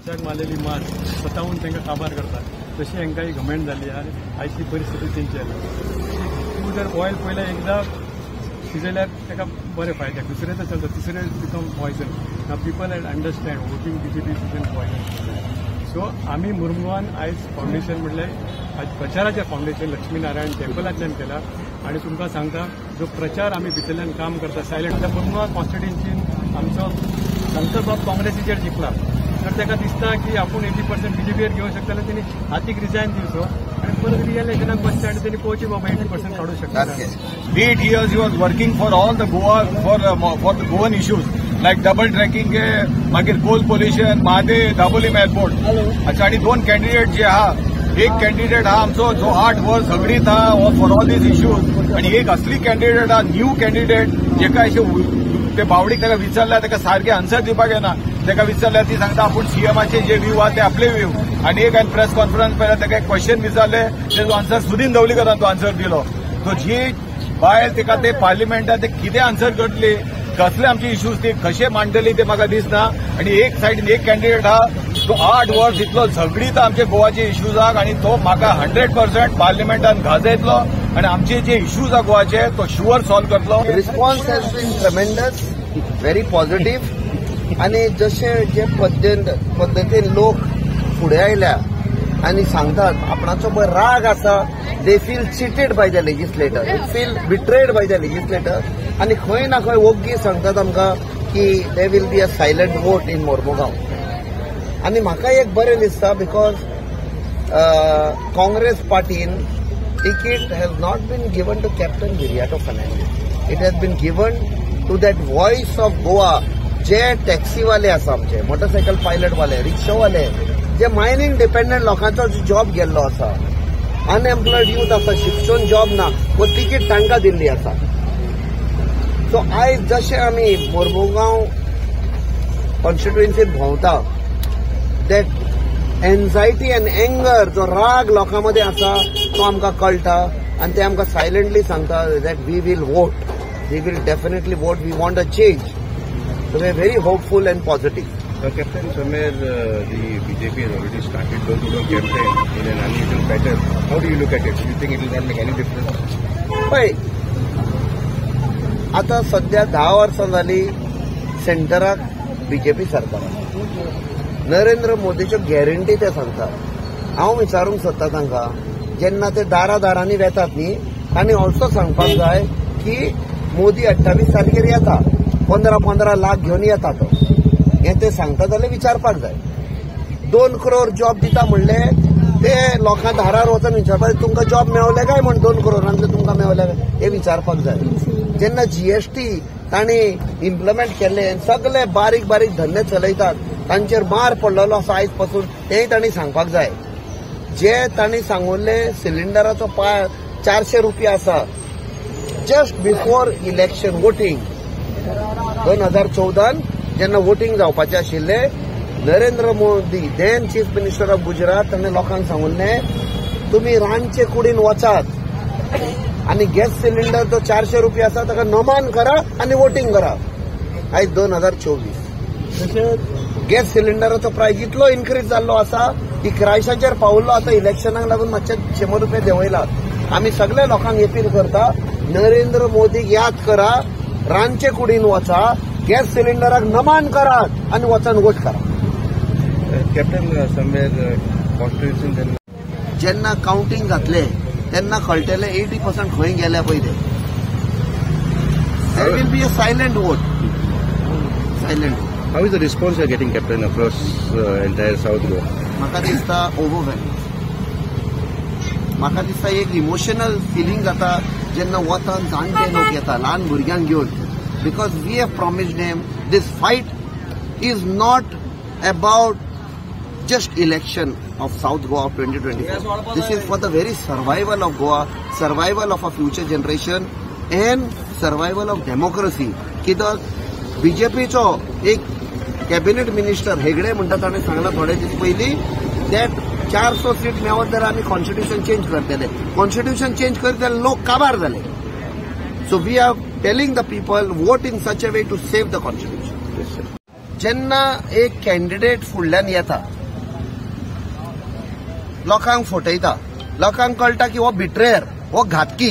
मनशाक मारलेली मार स्वताहून तांकां काबार करता, तशी हांकां ही घमेंड जाली आनी आयची परिस्थिती तेंची जाली. तूं जर ऑयल पयलें एकदां शिजयल्यार ताका बरे फायदे, दुसरें तर चलता, तिसरें become poison. Now people understand voting BJP is an poison. So आमी मुरमुगान आयज फावंडेशन म्हणल्यार आयज प्रचाराचें फावंडेशन लक्ष्मीनारायण टेम्पलांतल्यान केला आनी तुमकां सांगता जो प्रचार आमी भितरल्यान काम करता सायलंट. आतां मुरमुगांव कॉन्स्टिट्युएन्सीन आमचो शंकरबाब काँग्रेसीचेर जिखला तर ताका दिसता की आपूण 80% बीजेपीर घेवंक शकता जाल्यार तेणी हातीक रिजायन दिवचो आनी परत रिइलेक्शनाक बसचें आनी तेणी पळोवचें बाबा 80% काडूंक शकता. 8 years he was working for all the Goa for the Goan issues like double tracking, मागीर कोल पोल्युशन, म्हादे, दाबोलीम एअरपोर्ट. अच्छा, आणि दोन कॅन्डिडेट जे आहा, एक कॅन्डिडेट हा आमचो जो 8 वर्स झगडीत हा फॉर ऑल these issues, आणि एक असली कॅन्डिडेट हा न्यू कॅन्डिडेट जेका अशें ते बावडीक ताका विचारल्यार ताका सारके आन्सर दिवपाक येना. ताका विचारल्यार ती सांगता आपूण सीएमाचे जे व्यू आहा ते आपले व्यू. आणि एक हांवें प्रेस कॉन्फरन्स पळयला, ताका एक क्वेश्चन विचारले, तेजो आन्सर सुदीन दवलीकरान तो आन्सर दिलो. तो जी बायल तिका ते पार्लिमेंटात ते कितें आन्सर करतली, कसले आमचे इश्यूज ती कशे मांडटली ते म्हाका दिसना. आणि एक सायडीन एक कॅन्डिडेट हा तो 8 वर्स इतलो झगडीत आमचे गोवाचे इश्यूजाक आणि तो म्हाका 100% पार्लिमेंटान गाजयतलो आणि आमचे जे इश्यूज आहा गोवाचे तो शुअर सॉल्व करतलो. Response has been tremendous, very positive. आनी जशे जे पद्दतीन लोक फुडें आयल्या आनी सांगतात आपणाचो पळय राग आसा, they feel cheated by the legislator, they feel betrayed by the legislator. आनी खंय ना खंय ओग्गी सांगतात आमकां की there will be a silent vote in Mormugao. आनी म्हाका एक बरें दिसता because Congress पार्टीन ticket has not been given to Captain Viriato Fernandes, it has been given to that voice of Goa. जे टॅक्सीवाले आसा आमचे, मोटरसायकल पायलटवाले, रिक्षावाले, जे मायनींग डिपेंडंट लोकांचो job गेल्लो आसा, अनएम्प्लॉयड यूथ आसा, शिक्षण जॉब ना, वो तिकीट तांकां दिल्ली आसा. सो आयज जशें आमी मोरमुगांव कॉन्स्टिट्युएन्सीत भोंवता, that anxiety and anger जो राग लोकां मदें आसा तो आमकां कळटा आनी ते आमकां सायलंटली सांगता that we will vote, we will definitely vote, we want a change. So we are very hopeful and positive. Captain, somewhere the BJP has already started door-to-door campaign in an unusual pattern. How do you look at it? Do you think it will not make any difference? पळय, आतां सध्या 10 वर्सां जाली सेंटराक BJP सरकार, Narendra मोदीच्यो guarantee ते सांगतात. हांव विचारूंक सोदता तांकां, जेन्ना ते दारा दारांनी वेतात न्ही, तांणी ऑल्सो सांगपाक जाय की मोदी 28 तारखेर येता, 15-15 लाख घेवन येता तो, हें ते सांगता जाल्यार विचारपाक जाय. 2 करोड जॉब दिता म्हणले ते लोकां दारार वचून विचारपाक जाय, तुमकां जॉब मेवले काय म्हण, 2 करोडांतले तुमकां मेवले काय हें विचारपाक जाय. जेन्ना जीएसटी तांणी इम्प्लिमेंट केल्ले, सगळे बारीक बारीक धंदे चलयतात तांचेर मार पडलेलो आसा आयज पासून, तेंय तांणी सांगपाक जाय. जे तांणी सांगुल्ले सिलिंडराचो 400 रुपया आसा जस्ट बिफोर इलेक्शन वोटींग 2014 जेन्ना वोटींग जावपाचें आशिल्लें, Narendra Modi then chief minister of Gujarat ताणें लोकांक सांगुल्लें तुमी रांदचे कुडीन वचात आनी गॅस सिलिंडर जो 400 रुपया आसा ताका नमान करा आनी वोटींग करा. आयज 2024 गॅस सिलिंडराचो प्रायस इतलो इन्क्रीज जाल्लो आसा की क्रायसाचेर पावल्लो. आतां इलेक्शनाक लागून मातशे 100 रुपया देंवयला. आमी सगल्या लोकांक अपील करता, नरेंद्र मोदीक याद करा, रांदचे कुडीन वचा, गॅस सिलिंडराक नमान करात आनी वचन वोट करा. कॅप्टन, समवेअर कॉन्स्टिट्युशन जेन्ना कावंटींग जातले तेन्ना कळटलें 80% खंय गेल्या पळय ते. There will be a silent vote, silent. How is the response you are getting, Captain, across entire South Goa? म्हाका दिसता ओवरवेल्म. म्हाका दिसता एक इमोशनल फिलींग जाता जेन्ना वतान जाणटे लोक येता ल्हान भुरग्यांक घेवन, because we have promised them this fight is not about just election of South Goa of 2024. This is for the very survival of Goa, survival of a future generation and survival of democracy. कित्याक बीजेपीचो एक cabinet minister Hegde म्हणटा ताणें सांगलां थोडे दीस पयलीं that 400 seat मेळत जाल्यार आमी कॉन्स्टिट्युशन चेंज करतले. कॉन्स्टिट्युशन चेंज करीत जाल्यार लोक काबार जाले. So we are telling the people vote in such a way to save the constitution. जेन्ना एक कॅन्डिडेट फुडल्यान येता लोकांक फटयता. लोकांक कळटा की हो बिट्रेयर, हो घातकी.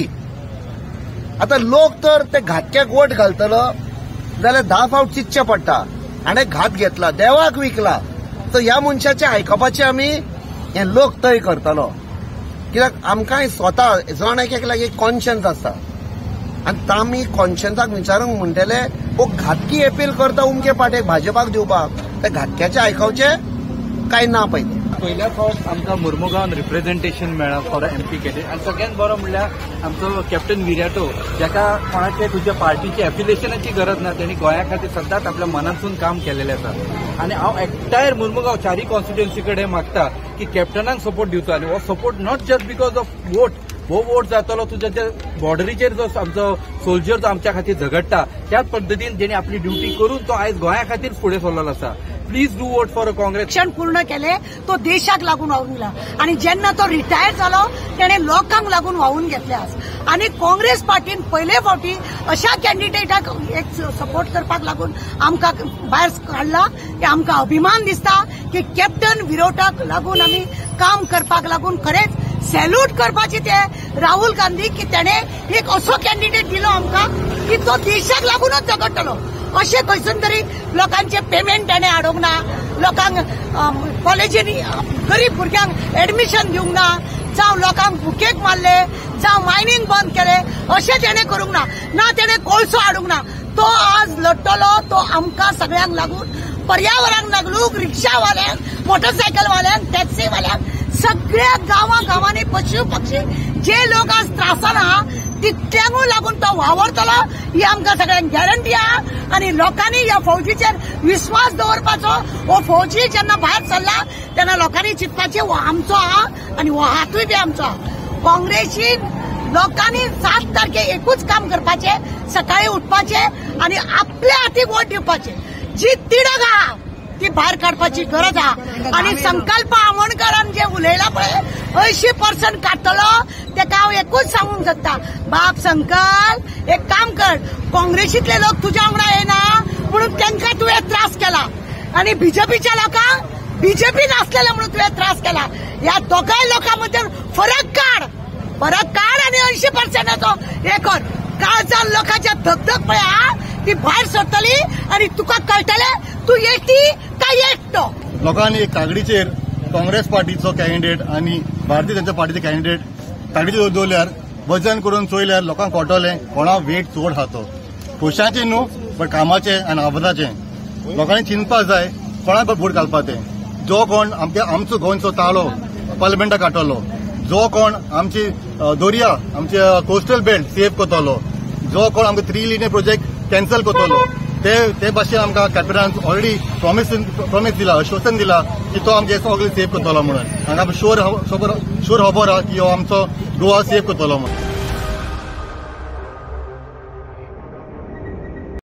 आतां लोक तर ते घातक्याक वोट घालतलो जाल्यार 10 फावट चिंतचें पडटा. हाणें घात घेतला, देवाक विकला, तर ह्या मनशाचें आयकपाचें आमी हें लोक तय करतलो. कित्याक आमकांय स्वता जण एक एकल्याक एक कॉन्शियन्स आसता आनी तामी कॉन्शियन्साक विचारूंक म्हणटले हो घातकी अपील करता उमके पाटेक भाजपाक दिवपाक, त्या घातक्याचें आयकवचें काय ना. पयलें पयल्या फावट आमकां मुर्मुगांवान रिप्रेझेंटेशन मेळ्ळां फॉर एमपी कॅन्डिडेट. आनी सगळ्यांत बरो म्हणल्यार आमचो कॅप्टन विर्याटो, जाका कोणाचे तुज्या पार्टीचे एफिलिएशनाची गरज ना, तेणी गोंया खातीर सदांच आपल्या मनांतसून काम केलेलें आसा. आनी हांव एन्टायर मुर्मुगांव चारी कॉन्स्टिट्युएन्सी कडेन मागता की कॅप्टनाक सपोर्ट दिवचो. आनी हो support not just because of vote, हो वोट जातलो तुज्या ज्या बॉर्डरीचेर जो आमचो सोल्जर जो आमच्या खातीर झगडटा त्याच पद्दतीन जेणे आपली ड्युटी करून तो आयज गोंया खातीर फुडें सरलेलो आसा. Please do vote for Congress. शिक्षण पूर्ण केले तो देशाक लागून व्हांवून गेला आनी जेन्ना तो रिटायर जालो तेणे लोकांक लागून व्हांवून घेतले आज. आनी काँग्रेस पार्टीन पयले फावटी अशा कॅन्डिडेटाक एक सपोर्ट करपाक लागून आमकां भायर काडला की आमकां अभिमान दिसता की कॅप्टन विरोटाक लागून आमी काम करपाक लागून खरेंच सॅल्यूट करपाची ते राहुल गांधी की तेणे एक असो कॅन्डिडेट दिलो आमकां की तो देशाक लागूनच झगडटलो. अशें खंयसून तरी लोकांचे पेमेंट ताणें हाडूंक ना, लोकांक कॉलेजींनी गरीब भुरग्यांक एडमिशन दिवंक ना, जावं लोकांक भुकेक मारले, जावं मायनींग बंद केले, अशें तेणें करूंक ना, ना तेणें कोळसो हाडूंक ना. तो आज लडटलो तो आमकां सगळ्यांक लागून, पर्यावरणाक लागून, रिक्षावाल्यांक, मोटरसायकलवाल्यांक, टॅक्सीवाल्यांक, सगळ्या गांवां गांवांनी पशु पक्षी जे लोक आज त्रासान आहा तितल्यांकूय लागून तो वावरतलो ही आमकां सगळ्यांक गॅरंटी आहा. आनी लोकांनी ह्या फौजीचेर विस्वास दवरपाचो. हो फौजी जेन्ना भायर सरला तेन्ना लोकांनी चिंतपाचें हो आमचो आहा आनी हो हातूय बी आमचो आहा. काँग्रेसीन लोकांनी 7 तारखेक एकूच काम करपाचें, सकाळी उठपाचें आनी आपल्या हातीक वोट दिवपाचें. जी तिडक आहा ती भायर काडपाची गरज आहा. आनी संकल्प आमोणकरान जे उलयला पळय 80% काडटलो तेका हांव एकूच सांगूंक सोदता, बाब संकल्प एक काम कर, काँग्रेसींतले लोक तुज्या वांगडा येना म्हणून तांकां तुवें त्रास केला आनी बीजेपीच्या लोकांक बीजेपी नासलेले म्हणून तुवें त्रास केला. ह्या दोगांय लोकां मदीं फरक काड, फरक काड आनी 80%चो हे कर. काळजान लोकांच्या धगधग पळय आहा ती भायर सरतली आनी तुका कळटलें तूं एकटी काय एकटो. लोकांनी एक तागडीचेर काँग्रेस पार्टीचो कॅन्डिडेट आनी भारतीय जनता पार्टीचे कॅन्डिडेट तागडीचेर दवरल्यार वजन करून चोयल्यार लोकांक कळटलें कोणा वेट चड आहा तो. पयशांचें न्हू बट कामाचें आनी आवाजाचें. लोकांनी चिंतपाक जाय कोणाक वोट घालपा तें. जो कोण आमचो गोंयचो ताळो पार्लमेंटाक काडटलो, जो कोण आमची दर्या आमचे कोस्टल बेल्ट सेव करतलो, जो कोण आमकां 3 लिने प्रोजेक्ट कॅन्सल करतलो, ते भाशेन आमकां कॅप्टनान ऑलरेडी प्रॉमिस दिला, आश्वासन दिला की तो आमचे सगळें सेव करतलो म्हणून. आनी आमकां शुअर खबर आहा की हो आमचो गोवा सेव करतलो म्हणून.